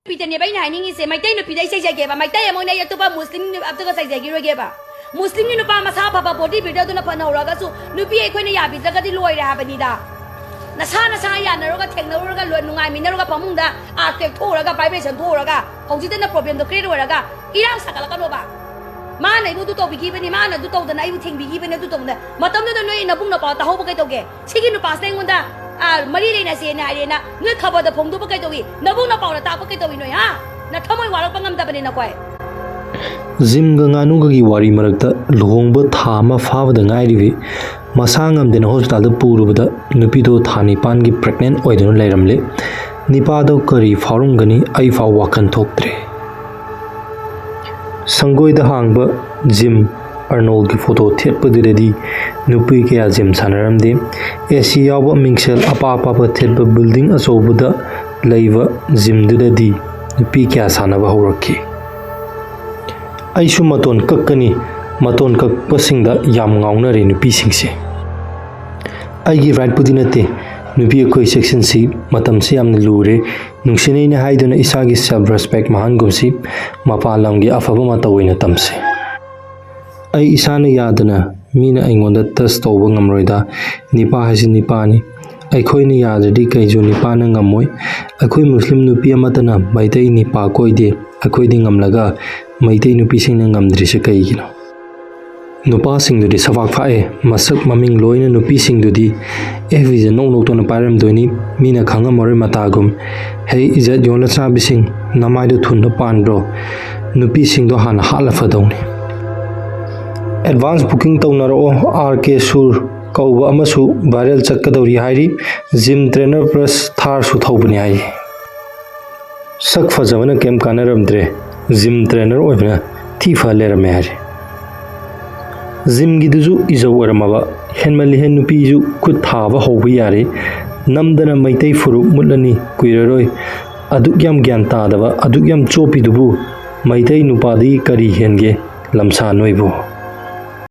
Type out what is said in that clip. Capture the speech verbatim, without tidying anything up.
ꯅꯨꯄꯤꯗꯅꯦꯕ ꯑꯩꯅ ꯍꯥꯏꯅꯤꯡꯉꯤꯁꯦ, ꯃꯩꯇꯩ ꯅꯨꯄꯤꯗ ꯑꯩ ꯆꯩꯖꯒꯦꯕ, ꯃꯩꯇꯩ ꯑꯃ ꯑꯣꯏꯅ ꯑꯩ ꯑꯇꯣꯞꯄ ꯃꯨꯁꯂꯤꯝ ꯑꯝꯇꯒ ꯆꯩꯖꯈꯤꯔꯣꯏꯒꯦꯕ꯫ ꯃꯨꯁꯂꯤꯝꯒꯤ ꯅꯨꯄꯥ ꯃꯁꯥ ꯐꯕ body builder ꯑꯗꯨꯅ ꯐꯅ ꯍꯧꯔꯛꯑꯒꯁꯨ ꯅꯨꯄꯤ ꯑꯩꯈꯣꯏꯅ ꯌꯥꯕꯤꯗ꯭ꯔꯒꯗꯤ ꯂꯣꯏꯔꯦ ꯍꯥꯏꯕꯅꯤꯗ꯫ ꯅꯁꯥ ꯅꯁꯥ ꯌꯥꯅꯔꯒ ꯊꯦꯡꯅꯔꯨꯔꯒ ꯂꯣꯏ ꯅꯨꯡꯉꯥꯏꯃꯤꯟꯅꯔꯒ ꯐꯃꯨꯡꯗ earthquake ꯊꯣꯛꯎꯔꯒ, vibration ꯊꯣꯛꯎꯔꯒ ꯍꯧꯖꯤꯛꯇꯅ problemꯗꯣ create ꯑꯣꯏꯔꯒ ꯏꯔꯥꯡ ꯁꯥꯒꯠꯂꯛꯀꯅꯣꯕ꯫ ꯃꯥꯅ ꯑꯩꯕꯨ ꯑꯗꯨ ꯇꯧꯕꯤꯈꯤꯕꯅꯤ, ꯃꯥꯅ ꯑꯗꯨ ꯇꯧꯗꯅ ꯑꯩꯕꯨ ꯊꯦꯡꯕꯤꯈꯤꯕꯅꯤ, ꯑꯗꯨ ꯇꯧꯗꯅ꯫ ꯃꯇꯝꯗꯨꯗ ꯅꯣꯏ ꯅꯕꯨꯡ ꯅꯄꯥꯎ ꯇꯥꯍꯧꯕ ꯀꯩꯗꯧꯒꯦ? ꯁꯤꯒꯤ ꯅꯨꯄꯥꯁꯤꯅ ꯑꯩꯉꯣꯟꯗ, ꯑ, ꯃꯔꯤ ꯂꯩꯅꯁꯦꯅ ꯍꯥꯏꯔꯦꯅ ꯅꯣꯏ ꯈꯕꯔꯗ ꯐꯣꯡꯗꯣꯛꯄ ꯀꯩꯗꯧꯏ? ꯅꯕꯨꯡ ꯅꯄꯥꯎꯅ ꯇꯥꯛꯄ ꯀꯩꯗꯧꯏ ꯅꯣꯏ, ꯍꯥ? ꯅꯊꯃꯣꯏ ꯋꯥꯔꯛꯄ ꯉꯝꯗꯕꯅꯦ ꯅꯈꯣꯏ꯫ ꯖꯤꯝꯒ ꯉꯥꯅꯨꯒꯒꯤ ꯋꯥꯔꯤ ꯃꯔꯛꯇ, ꯂꯨꯍꯣꯡꯕ ꯊꯥ ꯑꯃ ꯐꯥꯕꯗ ꯉꯥꯏꯔꯤꯕꯤ ꯃꯁꯥ ꯉꯝꯗꯦꯅ ꯍꯣꯁꯄꯤꯇꯥꯜꯗ ꯄꯨꯔꯨꯕꯗ ꯅꯨꯄꯤꯗꯣ ꯊꯥ ꯅꯤꯄꯥꯟꯒꯤ pregnant ꯑꯣꯏꯗꯨꯅ ꯂꯩꯔꯝꯂꯦ꯫ ꯅꯤꯄꯥꯗꯣ ꯀꯔꯤ ꯐꯥꯎꯔꯝꯒꯅꯤ? ꯑꯩ ꯐꯥꯎ ꯋꯥꯈꯜ ꯊꯣꯛꯇ꯭ꯔꯦ꯫ ꯁꯪꯒꯣꯏꯗ ꯍꯥꯡꯕ ꯖꯤꯝ ꯑꯔꯅꯣꯜꯒꯤ ꯐꯣꯇꯣ ꯊꯦꯠꯄꯗꯨꯗꯗꯤ ꯅꯨꯄꯤ ꯀꯌꯥ ꯖꯤꯝ ꯁꯥꯟꯅꯔꯝꯗꯦ꯫ AC ꯌꯥꯎꯕ ꯃꯤꯡꯁꯦꯜ ꯑꯄꯥꯛ ꯑꯄꯥꯛꯄ ꯊꯦꯠꯄ building ꯑꯆꯧꯕꯗ ꯂꯩꯕ ꯖꯤꯝꯗꯨꯗꯗꯤ ꯅꯨꯄꯤ ꯀꯌꯥ ꯁꯥꯟꯅꯕ ꯍꯧꯔꯛꯈꯤ꯫ ꯑꯩꯁꯨ ꯃꯇꯣꯟ ꯀꯛꯀꯅꯤ꯫ ꯃꯇꯣꯟ ꯀꯛꯄꯁꯤꯡꯗ ꯌꯥꯝ ꯉꯥꯎꯅꯔꯦ ꯅꯨꯄꯤꯁꯤꯡꯁꯦ꯫ ꯑꯩꯒꯤ rightꯄꯨꯗꯤ ꯅꯠꯇꯦ꯫ ꯅꯨꯄꯤ ꯑꯩꯈꯣꯏ ꯆꯦꯛꯁꯤꯟꯁꯤ꯫ ꯃꯇꯝꯁꯤ ꯌꯥꯝꯅ ꯂꯨꯔꯦ꯫ ꯅꯨꯡꯁꯤꯅꯩꯅ ꯍꯥꯏꯗꯨꯅ ꯏꯁꯥꯒꯤ self respect ꯃꯥꯡꯍꯟꯒꯨꯝꯁꯤ꯫ ꯃꯄꯥꯟ ꯂꯝꯒꯤ ꯑꯐꯕ ꯃꯇꯧ ꯑꯣꯏꯅ ꯇꯝꯁꯤ꯫ ꯑꯩ ꯏꯁꯥꯅ ꯌꯥꯗꯅ ꯃꯤꯅ ꯑꯩꯉꯣꯟꯗ touch ꯇꯧꯕ ꯉꯝꯂꯣꯏꯗ꯫ ꯅꯤꯄꯥ ꯍꯥꯏꯁꯤ ꯅꯤꯄꯥꯅꯤ꯫ ꯑꯩꯈꯣꯏꯅ ꯌꯥꯗ꯭ꯔꯗꯤ ꯀꯩꯁꯨ ꯅꯤꯄꯥꯅ ꯉꯝꯃꯣꯏ꯫ ꯑꯩꯈꯣꯏ ꯃꯨꯁꯂꯤꯝ ꯅꯨꯄꯤ ꯑꯃꯠꯇꯅ ꯃꯩꯇꯩ ꯅꯤꯄꯥ ꯀꯣꯏꯗꯦ꯫ ꯑꯩꯈꯣꯏꯗꯤ ꯉꯝꯂꯒ ꯃꯩꯇꯩ ꯅꯨꯄꯤꯁꯤꯡꯅ ꯉꯝꯗ꯭ꯔꯤꯁꯦ ꯀꯩꯒꯤꯅꯣ? ꯅꯨꯄꯥꯁꯤꯡꯗꯨꯗꯤ ꯁꯕꯥꯛ ꯐꯥꯛꯑꯦ, ꯃꯁꯛ ꯃꯃꯤꯡ ꯂꯣꯏꯅ ꯅꯨꯄꯤꯁꯤꯡꯗꯨꯗꯤ FBꯗ ꯅꯣꯛ ꯅꯣꯛꯇꯨꯅ ꯄꯥꯏꯔꯝꯗꯣꯏꯅꯤ, ꯃꯤꯅ ꯈꯪꯉꯝꯃꯔꯣꯏ ꯃꯇꯥꯒꯨꯝ꯫ ꯍꯦ ꯏꯖꯠ ꯌꯣꯟꯂ ꯆꯥꯕꯤꯁꯤꯡ, ꯅꯃꯥꯏꯗꯣ ꯊꯨꯟꯗ ꯄꯥꯟꯕ꯭ꯔꯣ? ꯅꯨꯄꯤꯁꯤꯡꯗꯣ ꯍꯥꯟꯅ ꯍꯥꯠꯂ ꯐꯗꯧꯅꯤ꯫ Advance booking ꯇꯧꯅꯔꯛꯑꯣ, RK ꯁꯨꯔ ꯀꯧꯕ ꯑꯃꯁꯨ viral ꯆꯠꯀꯗꯧꯔꯤ ꯍꯥꯏꯔꯤ, gym trainer plus Tharꯁꯨ ꯊꯧꯕꯅꯤ ꯍꯥꯏ꯫ ꯁꯛ ꯐꯖꯕꯅ ꯀꯩꯝ ꯀꯥꯟꯅꯔꯝꯗ꯭ꯔꯦ, gym trainer ꯑꯣꯏꯕꯅ ꯊꯤ ꯐ ꯂꯩꯔꯝꯃꯦ ꯍꯥꯏꯔꯦ꯫ Gymꯒꯤꯗꯨꯁꯨ ꯏꯖꯧ ꯑꯣꯏꯔꯝꯃꯕ, ꯍꯦꯟꯃꯜꯂꯤꯍꯦ, ꯅꯨꯄꯤꯁꯨ ꯈꯨꯠ ꯊꯥꯕ ꯍꯧꯕ ꯌꯥꯔꯦ, ꯅꯝꯗꯅ ꯃꯩꯇꯩ ꯐꯨꯔꯨꯞ ꯃꯨꯠꯂꯅꯤ ꯀꯨꯏꯔꯔꯣꯏ꯫ ꯑꯗꯨꯛ ꯌꯥꯝ ꯒ꯭ꯌꯥꯟ ꯇꯥꯗꯕ, ꯑꯗꯨꯛ ꯌꯥꯝ ꯆꯣꯞꯄꯤꯗꯨꯕꯨ ꯃꯩꯇꯩ ꯅꯨꯄꯥꯗꯒꯤ ꯀꯔꯤ ꯍꯦꯟꯒꯦ? ꯂꯝꯁꯥ ꯅꯣꯏꯕꯨ꯫